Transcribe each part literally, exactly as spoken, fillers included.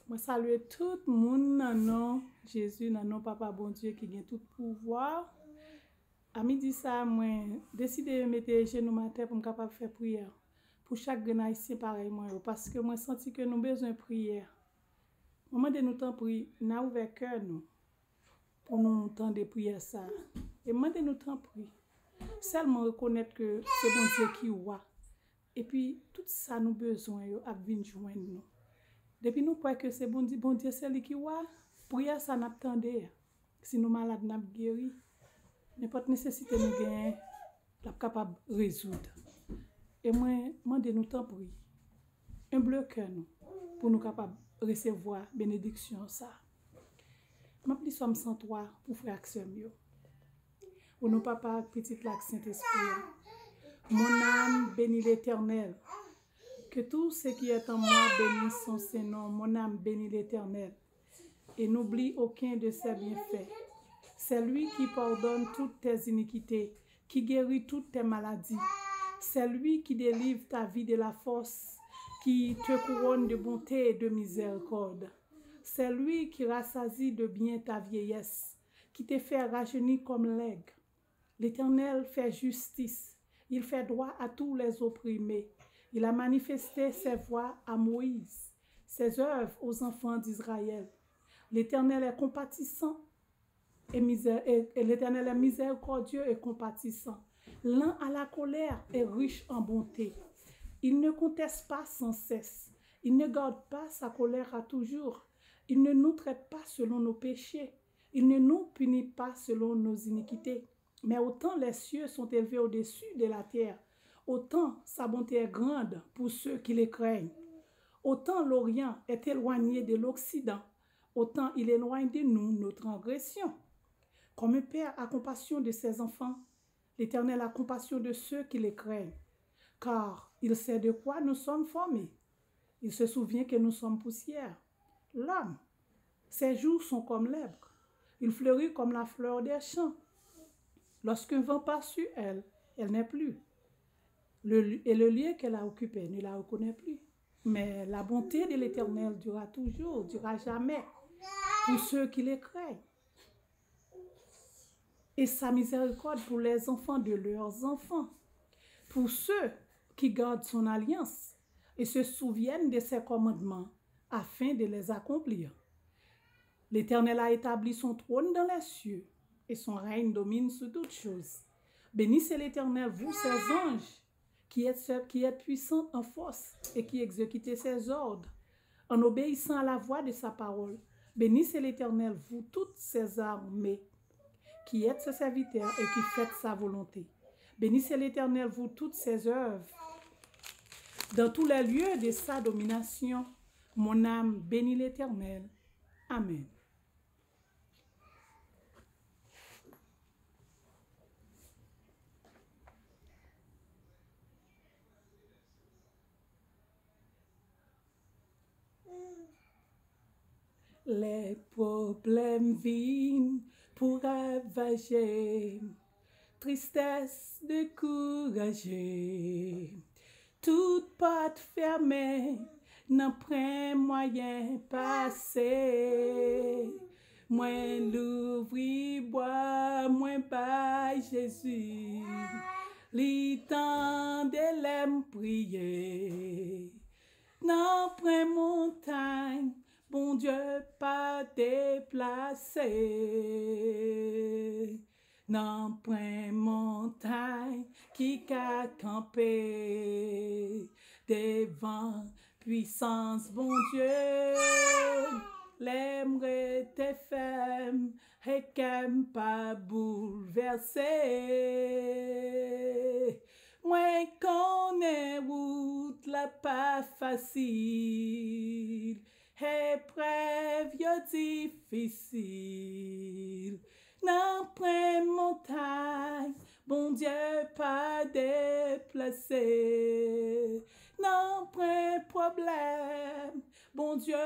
Mwen salye tout moun nan non Jezi, nan non Papa Bondye ki gen tout pouvwa. A midi sa, mwen deside mete jenou m atè pou m kapab fè priyè pou chak grenn Ayisyen parèy mwen yo, paske mwen santi ke nou bezwen priyè. Mwen mande nou tanpri, n a ouvè kè nou pou nou tande priyè sa a. E m mande nou tanpri, sèlman rekonèt ke se Bondye ki wa. Epi, tout sa nou bezwen yo ap vin jwenn nou. Depi nou kwè ke se Bondye, Bondye se li ki wa, priyè sa n ap tande a, si nou malad, n ap geri. Nenpòt nesesite nou genyen, l ap kapab rezoud. E mwen mande nou tanpri, enble kè nou, pou nou kapab resevwa benediksyon sa. M ap li Sòm san twa pou frè ak sè m yo. O non Papa, ak Pitit la, ak Sentespri a. Mon âme bénit l'Éternel. Que tout ce qui est en moi bénisse son saint nom. Mon âme bénit l'Éternel et n'oublie aucun de ses bienfaits. C'est lui qui pardonne toutes tes iniquités, qui guérit toutes tes maladies. C'est lui qui délivre ta vie de la fosse, qui te couronne de bonté et de miséricorde. C'est lui qui rassasie de bien ta vieillesse, qui te fait rajeunir comme l'aigle. L'Éternel fait justice, il fait droit à tous les opprimés. Il a manifesté ses voies à Moïse, ses œuvres aux enfants d'Israël. L'Éternel est compatissant et misé- et- et l'Éternel est miséricordieux et compatissant, lent à la colère et riche en bonté. Il ne conteste pas sans cesse, il ne garde pas sa colère à toujours, il ne nous traite pas selon nos péchés, il ne nous punit pas selon nos iniquités. Mais autant les cieux sont élevés au-dessus de la terre, autant sa bonté est grande pour ceux qui les craignent. Autant l'Orient est éloigné de l'Occident, autant il éloigne de nous nos transgressions. Comme un père a compassion de ses enfants, l'Éternel a compassion de ceux qui les craignent, car il sait de quoi nous sommes formés. Il se souvient que nous sommes poussière. L'homme, ses jours sont comme l'herbe. Il fleurit comme la fleur des champs. Lorsqu'un vent passe sur elle, elle n'est plus. Le li- et le lieu qu'elle a occupé ne la reconnaît plus. Mais la bonté de l'Éternel durera toujours, durera jamais, pour ceux qui les craignent. Et sa miséricorde pour les enfants de leurs enfants, pour ceux qui gardent son alliance et se souviennent de ses commandements afin de les accomplir. L'Éternel a établi son trône dans les cieux, et son règne domine sur toutes choses. Bénissez l'Éternel, vous ses anges, qui êtes, qui êtes puissants en force et qui exécutez ses ordres en obéissant à la voix de sa parole. Bénissez l'Éternel, vous toutes ses armées, qui êtes ses serviteurs et qui faites sa volonté. Bénissez l'Éternel, vous toutes ses œuvres, dans tous les lieux de sa domination. Mon âme bénit l'Éternel. Amen. Lè pwoblèm vin pou ravaje m, tristès dekouraje m, tout pòt fèmen, nanpwen mwayen pase. Mwen louvri bra mwen bay Jezi, li tande lè m priye. Nanpwen montay Bondye pa deplase. Nanpwen montay ki ka kanpe devan pwisans Bondye. Lè m rete fèm e kè m pa boulvèse. Mwen konnen wout la pa fasil, eprèv yo difisil. Nanpwen montay Bondye pa deplase. Nanpwen pwoblèm Bondye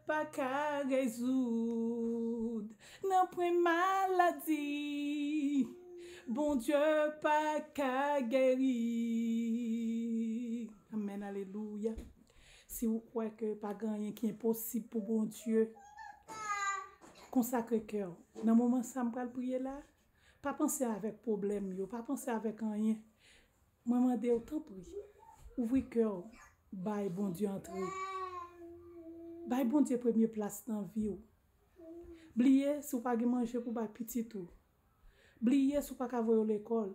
pa ka rezoud. Nanpwen maladi Bondye pa ka geri. Amèn, alelouya. Si ou kwè ke pa gen anyen ki enposib pou Bondye, konsakre kè w. Nan moman sa m pral priye la, pa panse avèk pwoblèm yo, pa panse avèk anyen. Mwen mande w, tanpri, ouvri kè w, bay Bondye antre. Bay Bondye premye plas nan vi w. Bliye si w pa gen manje pou bay pitit ou. Bliye si w pa ka voye yo lekòl.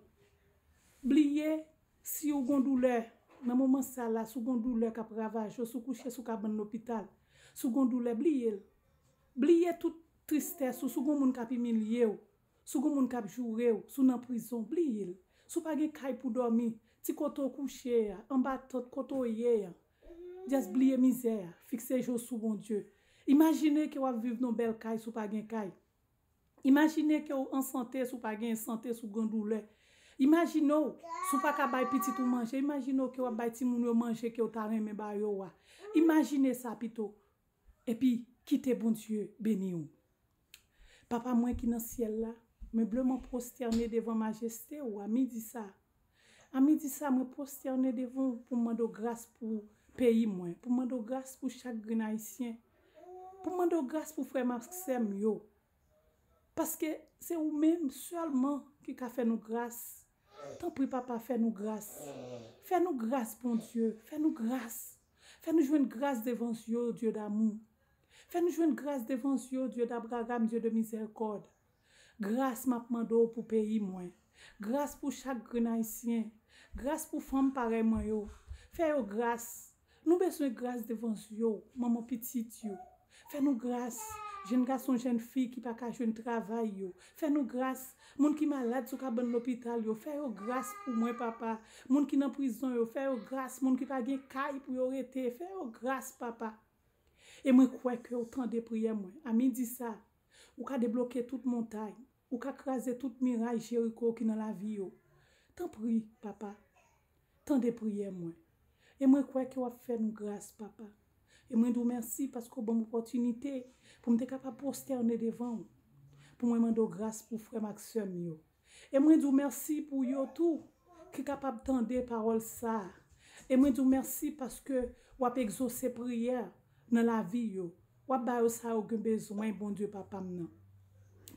Bliye si w gon doulè nan moman sa la, si w gon doulè k ap ravaje w, si w kouche sou kabann lopital, si w gon doulè, bliye l. Bliye tout tristès ou, si w gon moun k ap imilye w, si w gon moun k ap joure w, si w nan prizon, bliye l. Si w pa gen kay pou dòmi, ti kote w kouche a, anba tant kote w ye a, just bliye mizè a, fikse je w sou Bondye. Imajine ke w ap viv nan bèl kay si w pa gen kay. Imajine ke w an sante si w pa gen sante, si w gen doulè. Imajine w si w pa ka bay pitit ou manje. Imajine w ke w ap bay timoun yo manje ke w ta renmen ba yo a. Imajine sa pito. Epi kite Bondye beni w. Papa mwen ki nan syèl la, m enbleman pwostène devan majeste w a midi sa. A midi sa, mwen pwostène devan w pou m mande w gras pou peyi mwen, pou m mande w gras pou chak grenn Ayisyen, pou m mande w gras pou frè m ak sè m yo. Paske se ou menm sèlman ki ka fè nou gras. Tanpri, Papa, fè nou gras. Fè nou gras, Bondye. Fè nou gras. Fè nou jwenn gras devan zye w, Dye damou. Fè nou jwenn gras devan zye w, Dye d'Abraham, Dye de mizèrikòd. Gras m ap mande w pou peyi mwen. Gras pou chak grenn Ayisyen. Gras pou fanm parèy mwen yo. Fè yo gras. Nou bezwen gras devan zye w, manman pitit yo. Fè nou gras, jèn gason, jèn fi ki pa ka jwenn travay yo. Fè nou gras, moun ki malad sou kabann lopital yo. Fè yo gras pou mwen, Papa. Moun ki nan prizon yo, fè yo gras. Moun ki pa gen kay pou yo rete, fè yo gras, Papa. E mwen kwè ke w tande priyè mwen. A midi sa, ou ka debloke tout montay. Ou ka kraze tout miray Jeriko ki nan lavi yo. Tanpri, Papa, tande priyè mwen. E mwen kwè ke w ap fè nou gras, Papa. E mwen di w mèsi paske w ban m opòtinite pou m te kapab pwostène devan w, pou mwen mande w gras pou frè m ak sè m yo. E mwen di w mèsi pou yo tou ki kapab tande pawòl sa a. E mwen di w mèsi paske w ap egzose priyè nan lavi yo. W ap ba yo sa yo gen bezwen, Bondye Papa m nan.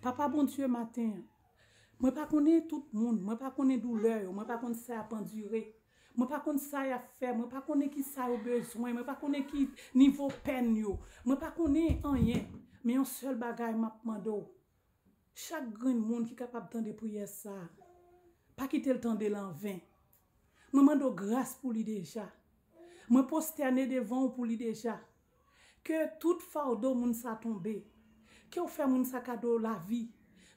Papa Bondye, maten an, mwen pa konnen tout moun, mwen pa konnen doulè yo, mwen pa konn sa y ap andire. Mwen pa konn sa y ap fè, mwen pa konnen ki sa yo bezwen, mwen pa konnen ki nivo pèn yo. Mwen pa konnen anyen, men yon sèl bagay m ap mande w. Chak grenn moun ki kapab tande priyè sa a, pa kite l tande l anven. Mwen mande w gras pou li deja. Mwen pwostène devan w pou li deja. Ke tout fado moun sa tonbe. Ke w fè moun sa kado lavi.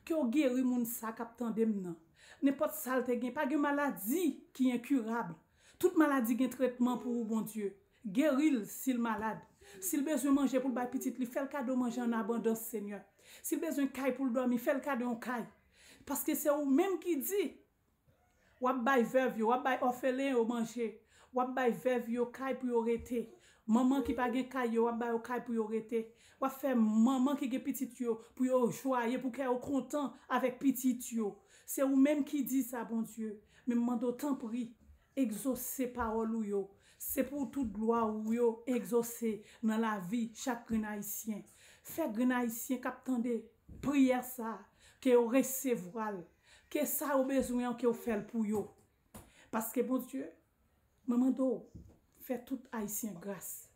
Ke w geri moun sa k ap tande m nan. Nenpòt sa l te gen, pa gen maladi ki enkirab. Tout maladi gen tretman pou ou, Bondye. Geri l si l malad. Si l bezwen manje pou l bay pitit li, fè l kado manje an abondans, Senyè. Si l bezwen kay pou l dòmi, fè l kado yon kay. Paske se ou menm ki di, w ap bay vèv yo, w ap bay òfelen yo manje, w ap bay vèv yo kay pou yo rete. Manman ki pa gen kay yo, w ap ba yo kay pou yo rete. W ap fè manman ki gen pitit yo, pou yo jwaye, pou kè yo kontan avèk pitit yo. Se ou menm ki di sa, Bondye. Men m mande w, tanpri, egzose pawòl ou yo. Se pou tout glwa ou yo egzose nan lavi chak grenn Ayisyen. Fè grenn Ayisyen k ap tande priyè sa a, ke yo resevwa l. Ke sa yo bezwen an, ke w fè l pou yo. Paske, Bondye, mwen mande w, fè tout Ayisyen gras.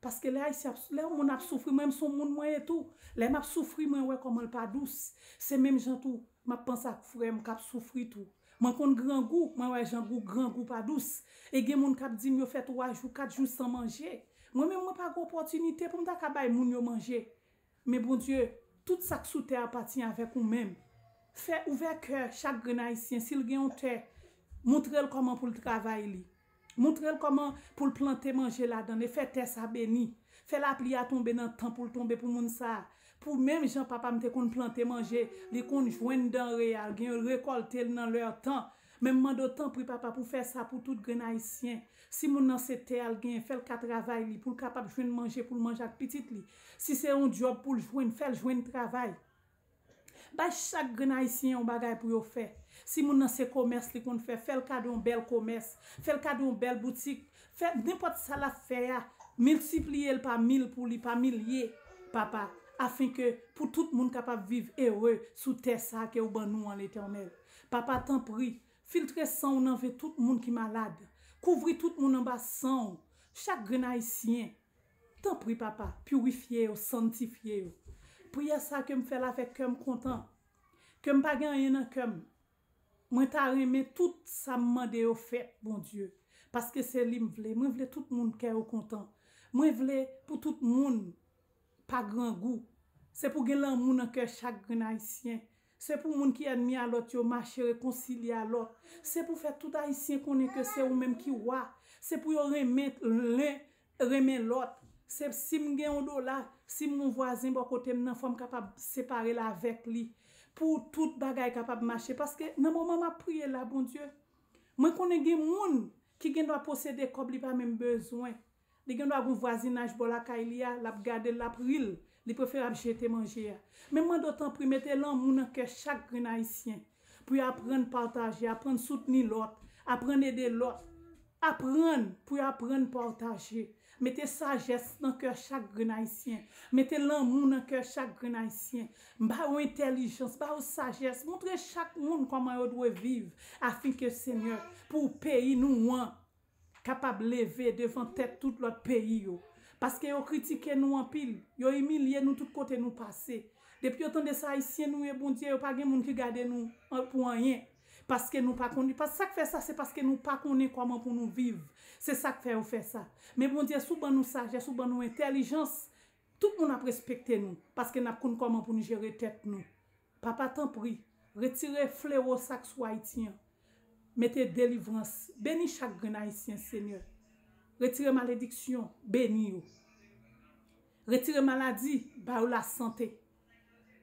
Paske lè Ayisyen ap, lè yon moun ap soufri, mwen menm se yon moun mwen ye tou. Lè m ap soufri, mwen wè kòman l pa dous. Se menm jan tou, m ap panse ak frè m k ap soufri tou. Mwen konn grangou, mwen wè jan gou, grangou pa dous. E gen moun k ap di m yo fè twa jou, kat jou san manje. Mwen menm, mwen pa gen opòtinite pou m ta ka bay moun yo manje. Men Bondye, tout sa k sou tè a pati avèk ou menm. Fè, ouvè kè chak grenn Ayisyen, si l gen yon tè, montre l kòman pou l travay li. Montre l kòman pou l plante manje ladan l e fè tè sa beni. Fè lapli a tonbe nan tan pou l tonbe pou moun sa a. Pou menm jan papa m te konn plante manje, li konn jwenn danre a, l gen rekòlte l nan lè tan. Men m mande w tanpri, papa, pou fè sa pou tout grenn Ayisyen. Si moun nan se tè a l genyen, fè l ka travay li, pou l kapab jwenn manje pou l manje ak pitit li. Si se yon djòb pou l jwenn, fè l jwenn travay. Bay chak grenn Ayisyen yon bagay pou yo fè. Si moun nan se komès li konn fè, fè l kado yon bèl komès, fè l kado yon bèl boutik, fè nenpòt sa l ap fè a, Miltipliye l pa mil pou li, pa milye, Papa, afen ke pou tout moun kapab viv ere sou tè sa ke ou ban nou an, Letènèl. Papa, tanpri, filtre san w nan ven tout moun ki malad. Kouvri tout moun anba san w. Chak grenn Ayisyen, tanpri, Papa, pirifye yo, sanntifye yo. Priyè sa ke m fè l avèk kè m kontan. Ke m pa gen anyen nan kè m. Mwen ta renmen tout sa m mande yo fèt, Bondye. Paske se li m vle. Mwen vle tout moun kè yo kontan. Mwen vle pou tout moun pa grangou. Se pou gen lanmou nan kè chak grenn Ayisyen. Se pou moun ki ènmi a lòt yo mache rekonsilye a lòt. Se pou fè tout Ayisyen konnen ke se ou menm ki wa. Se pou yo renmen len, renmen lòt. Se si m gen yon dola, si m gon vwazen bò kote m nan, fò m kapab separe l avèk li. Pou tout bagay kapab mache. Paske nan moman m ap priye la, Bondye, mwen konnen gen moun ki gen dwa posede kòb li pa menm bezwen. Li gen dwa gon vwazinaj bò lakay li a, l ap gade l, l ap ri l. Li prefere ap jete manje a. Men m mande w tanpri, mete lanmou nan kè chak grenn Ayisyen. Pou yo aprann pataje, aprann soutni lòt, aprann ede lòt. Aprann pou yo aprann pataje. Mete sajès nan kè chak grenn Ayisyen. Mete lanmou nan kè chak grenn Ayisyen. Ba yo entèlijans, ba yo sajès. Montre chak moun kòman yo dwe viv. Afen ke, Senyè, pou peyi nou an kapab leve devan tèt tout lòt peyi yo. Paske yo kritike nou anpil, yo imilye nou tout kote nou pase. Depi yo tande se Ayisyen nou ye, Bondye, yo pa gen moun ki gade nou an, pou anyen. Paske nou pa konnen, pas, sa k fè sa, se paske nou pa konnen kòman pou nou viv. Se sa k fè yo fè sa. Men Bondye, si w ban nou sajès, ou ban nou entèlijans, tout moun ap respekte nou, paske n ap konn kòman pou nou jere tèt nou. Papa, tanpri, retire flewo sa k sou Ayiti an. Mete delivrans. Beni chak grenn Ayisyen, Senyè. Retire malediksyon, beni yo. Retire maladi, ba yo lasante.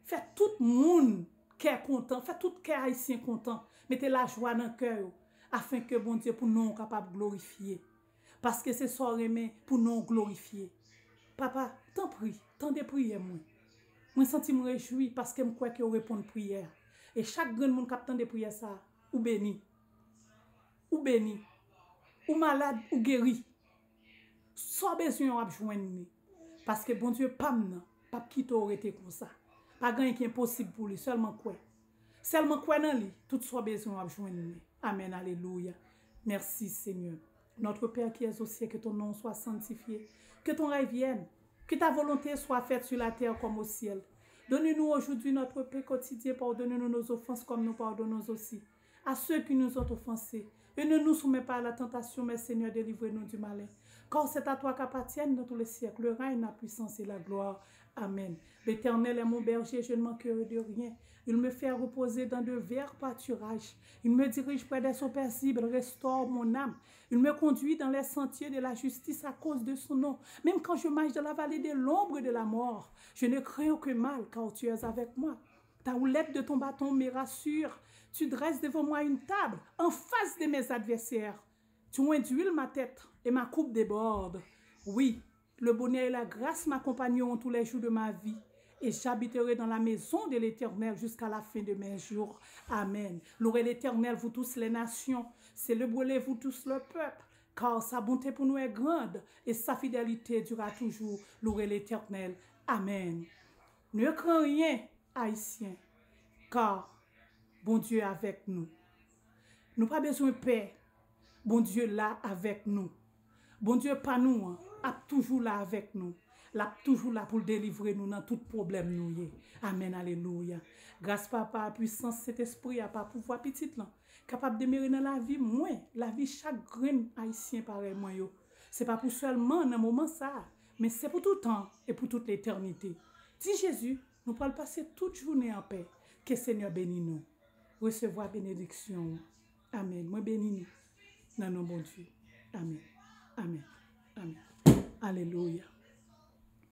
Fè tout moun kè kontan, fè tout kè Ayisyen kontan. Mete lajwa nan kè yo, afen ke, Bondye, pou non w kapab glorifye. Paske se sa w renmen pou non w glorifye. Papa, tanpri, tande priyè mwen. Mwen santi m rejwi paske m kwè ke w reponn priyè. E chak grenn moun k ap tande priyè sa a, ou beni. Ou beni. Ou malad, ou geri. Sa w bezwen an, w ap jwenn li. Paske Bondye pa m nan p ap kite w rete konsa. Pa gen anyen ki enposib pou li, sèlman kwè. Sèlman kwè nan li, tout sa w bezwen w ap jwenn li. Amèn, alelouya. Merci, Seigneur. Notre Père qui es aux cieux, que ton nom soit sanctifié, que ton règne vienne, que ta volonté soit faite sur la terre comme au ciel. Donne-nous aujourd'hui notre pain quotidien, pardonne-nous nos offenses comme nous pardonnons aussi à ceux qui nous ont offensés. Et ne nous soumets pas à la tentation, mais Seigneur, délivre-nous du malin. Car c'est à toi qu'appartiennent dans tous les siècles le règne, la puissance et la gloire. Amen. L'Éternel est mon berger, je ne manquerai de rien. Il me fait reposer dans de verts pâturages. Il me dirige près des eaux paisibles, restaure mon âme. Il me conduit dans les sentiers de la justice à cause de son nom. Même quand je marche dans la vallée de l'ombre de la mort, je ne crains aucun mal, car tu es avec moi. Ta houlette de ton bâton me rassure. Tu dresses devant moi une table en face de mes adversaires. Tu induis ma tête et ma coupe déborde. Oui, le bonheur et la grâce m'accompagneront tous les jours de ma vie, et j'habiterai dans la maison de l'Éternel jusqu'à la fin de mes jours. Amen. Louez l'Éternel, vous tous les nations, célébrez-le, vous tous le peuple, car sa bonté pour nous est grande, et sa fidélité dure à toujours. Louez l'Éternel. Amen. Ne crains rien, Ayisyen, car Bondye avèk nou. Nou pa bezwen pè. Bondye la avèk nou. Bondye pa nou an ap toujou la avèk nou. L ap toujou la pou l delivre nou nan tout pwoblèm nou ye. Amèn, alelouya. Gras Papa a, pwisans Sentespri a, pa pouvwa Pitit lan, kapab demere nan lavi mwen, lavi chak grenn Ayisyen parèy mwen yo. Se pa pou sèlman nan moman sa a, men se pou toutan e pou tout letènite. Di Jezi, nou pral pase tout jounen an pè. Ke Senyè beni nou. Resevwa benediksyon ou. Amèn. Mwen beni nou nan non Bondye. Amèn. Amèn. Amèn. Alelouya.